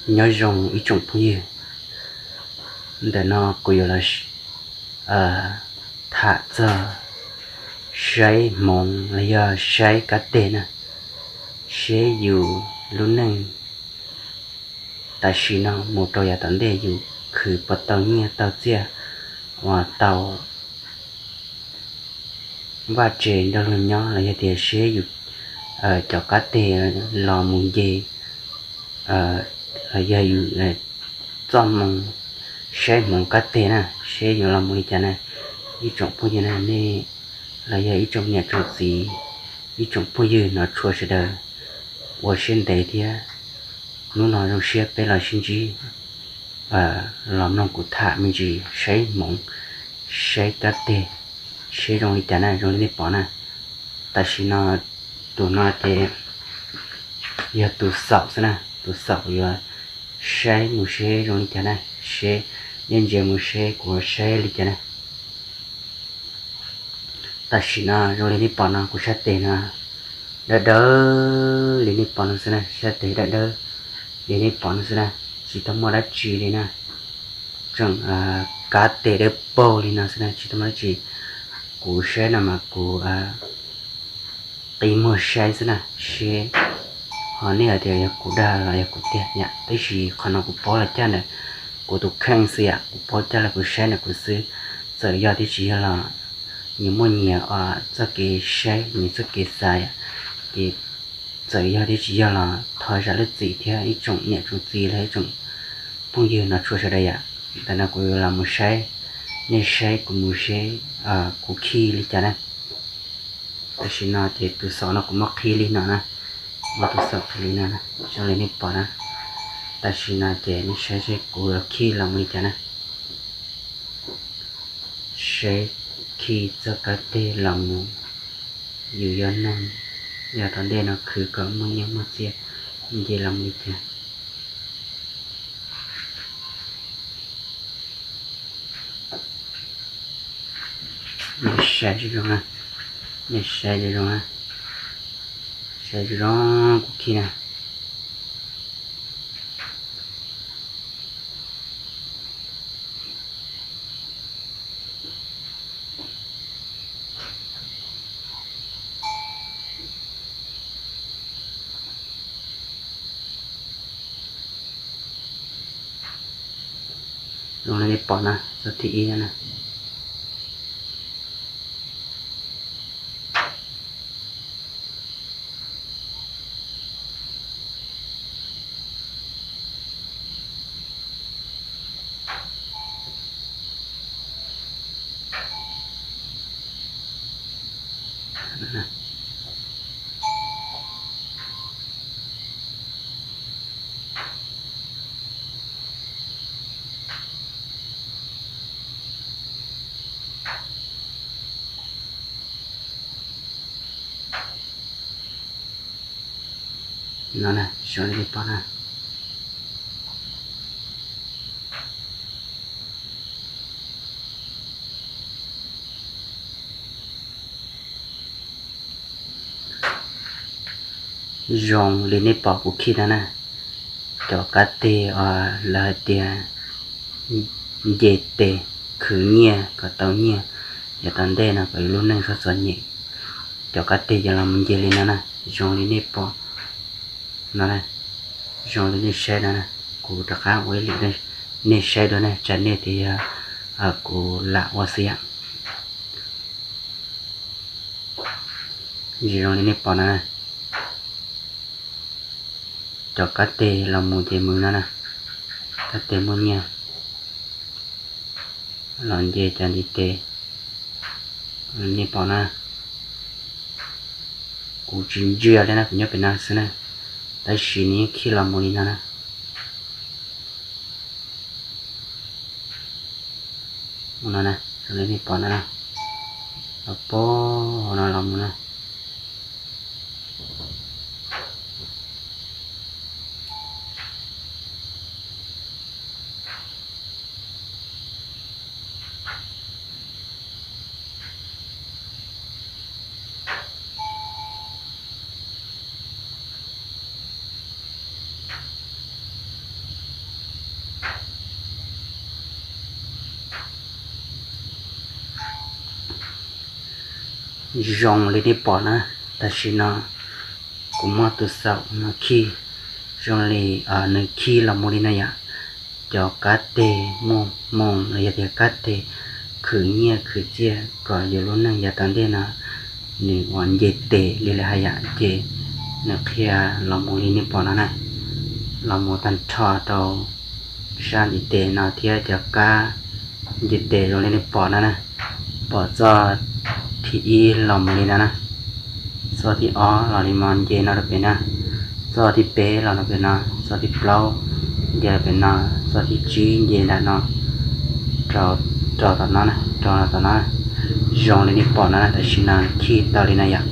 Nyob zoo ib tsoom phooj ywg, ntawm no kuv yuav los tham txog saib hmoov los yog saib kab teg na, seb yus lub neej tam sim no mus rau yav tom ntej yus khwv puas tau nyiaj tau txiaj uas tau vaj tse nrog luag nyob los yog tias seb yus cov kab teg los mus nce los yog yus txoj hmoo saib hmoov kab teg na, seb yuav los mus li cas na. Ib tsoom phooj ywg na, nej los yog ib tsoom niam tsoom txiv, ib tsoom phooj ywg no tshua sawv daws ua siab ntev thiab. Hnub no zoo siab peb los sib ntsib los mloog kuv tham me ntsis saib hmoov saib kab teg seb zoo li cas na, zoo li nej pom na. Tam sim no tus no ces yog tus xaum xwb na, tus xaum yuav saib mus seb zoo li cas na, seb nej ntsia mus seb kuv saib li cas na. Tam sim no zoo li nej pom no kuv sab tes no dawb dawb li nej pom no xwb na, sab tes dawb dawb li nej pom no xwb na, tsis tau muaj dab tsi li na. Tseem kab tes dawb paug li no xwb na, tsis tau muaj dab tsi. Kuv saib no mas kuv qi muag saib xwb na, seb ho nej hais tias yog kuv dag los yog kuv tiag yam, tab sis qhov no kuv paub los caj ntawm kuv tus kheej xwb yam, kuv paub caj los kuv saib ntawm kuv xwb. Txawm yog thiab tsis yog los nyias muaj nyias txoj kev saib, nyias txoj kev xav yam, ces txawm yog thiab tsis yog los thov zam lub txim thiab ib tsoom niam tsoom txiv los ib tsoom phooj ywg no tshua sawv daws yam. Ntawm no kuv los mus saib, nej saib kuv mus seb kuv khi li cas na. Tam sim no ces tus xaum no kuv muab khi li no na, muab tus xaum khi li no na, zoo li nej pom na. Tam sim no ces nej saib seb kuv khi los mus li cas na. Saib khi txoj kab teg los mus, yus yog neeg, yog tom ntej no khwv kom muaj nyiaj muaj txiaj, nce los mus li cas. Nej saib zoo zoo na, nej saib zoo zoo na, saib zoo zoo kuv khi na. Zoo li nej pom na, txoj thib ib na. No na, zoo li nej pom na. Zoo li nej pom kuv khi no na, cov kab teg uas lawv hais tias nce tes khwv nyiaj kom tau nyiaj, yav tom ntej no kom yus lub neej txhob txom nyem, cov kab teg yog los mus nce li no na, zoo li nej pom no na, zoo li nej saib no na. Kuv rov qab ua ib lwm nej saib dua na, tsam nej tias yog kuv lam ua xwb yam. Zoo li nej pom no na, cov kab teg los mus ces mus no na, kab teg muaj nyiaj los nce cov ntiv tes, nej pom na. Kuv tsis ntsia li na, kuv nyob pem no xwb na, tab sis nws yeej khi los mus li no na. Mus no na, zoo li nej pom no na, los puag hauv no los mus na. Zoo li nej pom na, tam sim no kuv muab tus xaum no khi, zoo li nws khi los mus li no yom. Cov kab teg muaj hmoo los yog tias kab teg khwv nyiaj khwv txiaj kom yus lub neej yav tom ntej no nws uas nce tes li lawv hais yom, ces nws qhia los mus li nej pom no na, los mus tag nrho rau sab ntiv tes no thiab cov kab nce tes zoo li nej pom no na. Pom txoj thib ib los mus li no na, txoj thib ob los li no nce no rau pem na, txoj thib peb los rau pem no, txoj thib plaub nce rau pem no, txoj thib tsib nce nram no rau, rau tom no na, rau tom no na. Zoo li nej pom no na, tam sim no khi tau li no yom.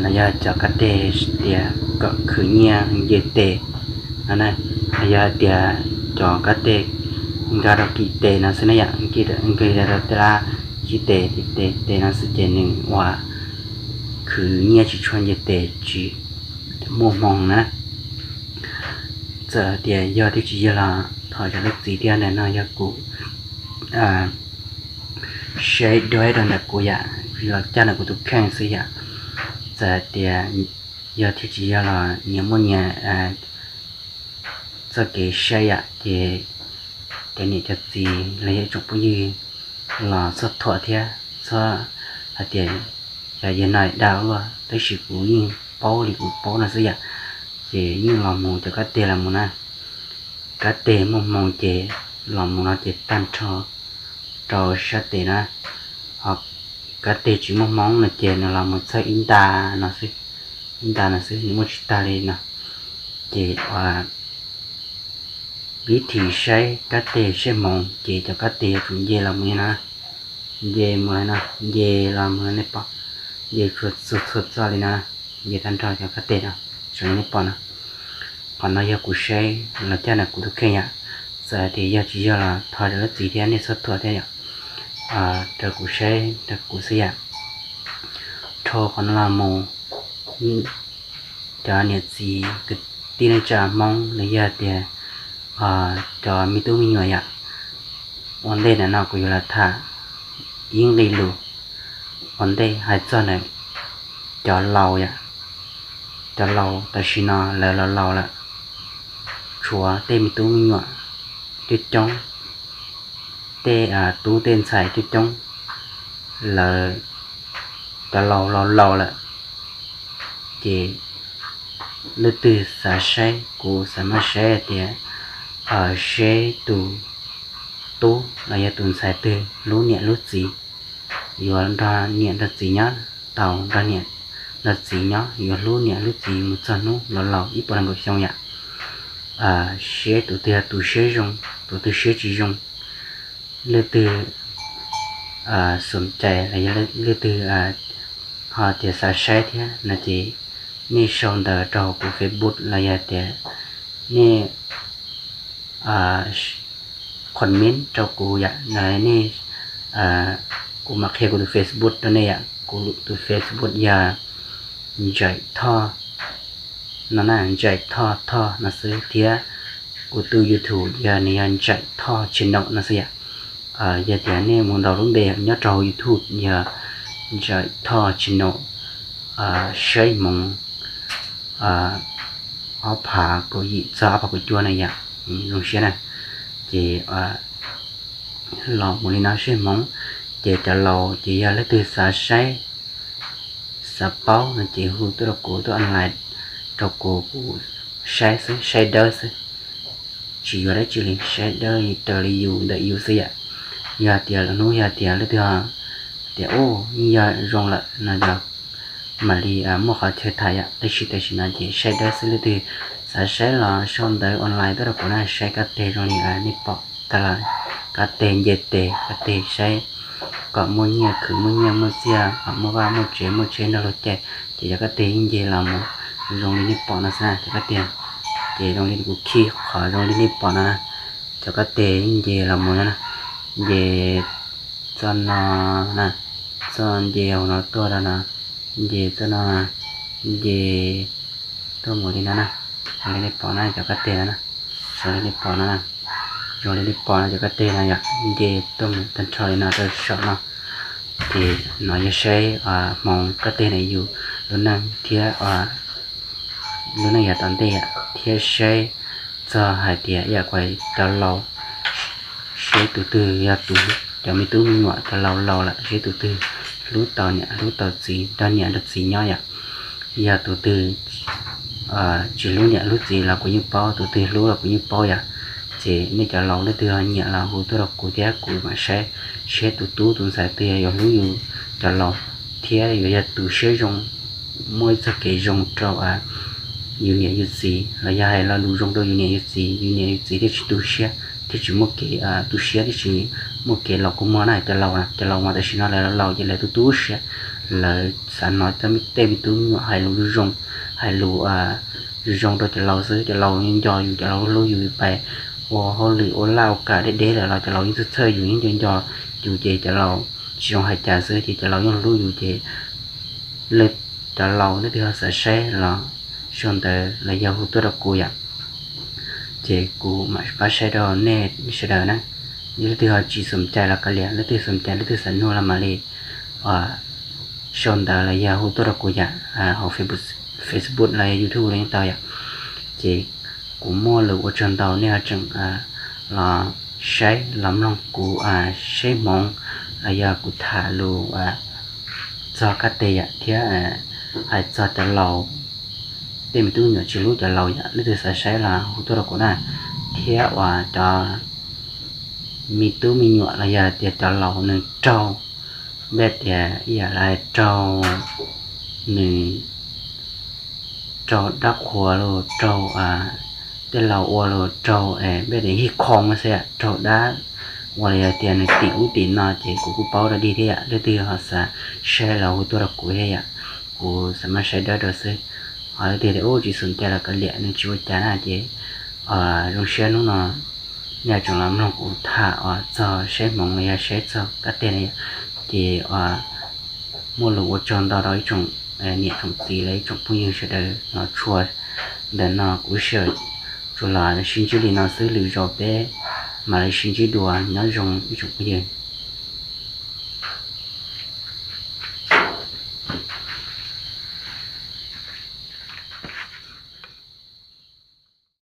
No yog cov kab teg tias kom khwv nyiaj nce tes no na, yog hais tias cov kab teg nkag rau kim tes no xwb na yom, nkag rau tej lab tsib tes, tes no xwb ces nws uas khwv nyiaj tsis tshua nce tes, tsis muaj hmoo na. Txawm hais tias yog thiab tsis yog los thov zam lub txim thiab, ntawm no yog kuv saib duab rau ntawm kuv yam, los caj ntawm kuv tus kheej xwb yam. Txawm hais tias yog thiab tsis yog los nyias muaj nyias txoj kev saib yam, ces cov niam cov txiv los yog tsoom phooj ywg los txhob thuam thiab txhob hais tias yog yam no dag luaj, tab sis kuv yeej paub li kuv paub no xwb yam. Ces yeej los mus cov kab teg los mus na, kab teg muaj hmoo ces los mus no ces tag nrho rau sab tes na. Ho kab teg tsis muaj hmoo no ces nws los mus txog ib nta no xwb, ib nta no xwb, nws muaj tsis tag li no. Ces ua vib thim saib kab teg saib hmoov ces cov kab teg yuav tsum nce los mus li no, nce mus li no, nce los mus li nej pom, nce txhua txhua txoj li no, nce tag nrho cov kab teg no, zoo li nej pom no. Qhov no yog kuv saib los caj ntawm kuv tus kheej yam. Txawm hais tias yog tsis yog los thov zam lub txim thiab nej txhob thuam thiab yom. Rau kuv saib rau kuv xwb yam. Dhau qhov no los mus, cov niam txiv kwv tij neej tsa Hmoob los yog tias cov me tub me nyuam yam, ua ntej ntawm no kuv yuav los tham ib nqe lus ua ntej hais txog ntawm cov laus yam. Cov laus tam sim no lawv los laus lawm, tshuav tej me tub me nyuam coob coob, tej tub tej ntxhais coob coob, lawv cov laus laus laus lawm, ces leej twg xav saib, kuv xav maj saib tias seb tus tub los yog tus ntxhais twg hlub niam hlub txiv, yuav nrog niam nrog txiv nyob, tau nrog niam nrog txiv nyob, yuav hlub niam hlub txiv mus txog hnub los laus ib puas nees nkaum xyoo yam. Seb tus twg yog tus siab zoo, tus twg siab tsis zoo, leej twg xum cai los yog leej twg ho tias xav saib thiab no ces nej sau ntawv rau hauv kuv Facebook los yog tias nej comment rau kuv yam no, nej, kuv mam qhia kuv tus Facebook rau nej yam. Kuv tus Facebook yog Ntsaim Thoj no na, Ntsaim Thoj Thoj no xwb thiab kuv tus YouTube yog nws yog Ntsaim Thoj Channel no xwb yam. Yog tias nej mus ntaus lub npe nyob rau hauv YouTube yog Ntsaim Thoj Channel saib hmoov ob phav kaum yim txog ob phav kaum cuaj na yam, zoo siab na. Ces los mus li no saib hmoov, ces cov laus ces yog leej twg xav saib xav paub no ces hu tuaj rau kuv, tuaj online rau kuv, kuv saib xwb, saib dawb xwb, tsis yuav dab tsi li, saib dawb raws li yus ntawm yus xwb yam. Yog tias lwm hnub yog tias leej twg tias u yeej yog zoo lawm no yog mam li muaj qhov chaw tham yam, tab sis tam sim no ces saib dawb xwb. Leej twg xav saib los sau ntawv online tuaj rau kuv na, saib kab teg zoo li nej pom tag los, kab teg nce tes, kab teg saib kom muaj nyiaj khwv muaj nyiaj muaj txiaj, kom muaj vaj muaj tsev muaj tsheb nrog luag caij, ces cov kab teg yeej nce los mus zoo li nej pom no xwb na cov kab teg. Ces zoo li kuv khi qhov zoo li nej pom no na, cov kab teg yeej nce los mus no na, nce txoj no na, txoj nce hauv no tuaj rau no, nce txoj no, nce tuaj mus li no na, zoo li nej pom na cov kab teg no na, zoo li nej pom no na, zoo li nej pom no cov kab teg no yom, nce tuaj mus tag nrho li no rau saum no. Ces no yog saib hmoov kab teg na yus lub neej thiab lub neej yav tom ntej thiab saib txog hais tias yam kuas cov laus, saib tus twg yog tus, cov me tub me nyuam cov laus laus lawm saib tus twg hlub tau niam hlub tau txiv, nrog niam nrog txiv nyob yom. Yog tus twg tsis hlub niam hlub txiv los kuv yeej paub, tus twg hlub los kuv yeej paub yom. Ces nej cov laus leej twg ho nyiam los hu tuaj rau kuv thiab kuv mam saib, saib tus tub tus ntxhais twg yuav hlub yus cov laus thiab yuav yog tus siab zoo, muaj ib txoj kev zoo rau yus niam yus txiv los yog hais lo lus zoo rau yus niam yus txiv, yus niam yus txiv thiaj tsis tu siab, thiaj tsis muaj kev tu siab, thiaj tsis muaj kev laus kua muag na. Cov laus, cov laus mas tam sim no lawv laus ces lawv tu tu siab, lawv xav hnov tej me tub me nyuam hais lus zoo zoo, hais lus zoo zoo rau cov laus xwb. Cov laus yeej nco yus, cov laus hlub yus, pais ua hauj lwm ua laj ua kam deb deb lawm los cov laus yeej txhawj txhawj yus, yeej nco nco yus ces cov laus tsis zoo hais cas xwb ces cov laus yeej hlub yus ces cov laus leej twg ho xav saib los sau ntawv los yog hu tuaj rau kuv yom. Ces kuv mam pab saib rau nej sawv daws na. Yog leej twg ho tsis xom cai los kav liam, leej twg xom cai leej twg xav nug los mam li sau ntawv los yog hu tuaj rau kuv yom, hauv Facebook los yog YouTube los yeej tau yom. Ces kuv muaj lus ua tsaug ntau nej ho tseem los saib los mloog kuv saib hmoov los yog kuv tham lus txog kab teg yom, thiab hais txog cov laus, tej me tub me nyuam tsis hlub cov laus yom. Leej twg xav saib los hu tuaj rau kuv na. Thiab uas cov me tub me nyuam los yog tias cov laus nws raug, npaj tias ib yam li raug, nws raug dab qhuas los raug tej laus ua los raug, npaj tias hij khoo xwb, raug dab ua los yog tias nws tim ub tim no ces kuv kuj paub rau dig thiab yom. Leej twg ho xav saib los hu tuaj rau kuv thiab yom, kuv xav maj saib dawb rau xwb. Ho leej twg tias ub tsis xom cai los kav liam, nws tsis ua cas na ces zoo siab hnub no nej tseem los mloog kuv tham uas txog saib hmoov los yog saib txog kab teg na yom. Ces muaj lus ua tsaug ntau rau ib tsoom niam tsoom txiv los ib tsoom phooj ywg sawv daws no tshua. Ntawm no kuv sawm tsuas los sib ntsib li no xwb, lwm zaus peb mam li sib ntsib dua, nyob zoo ib tsoom phooj ywg.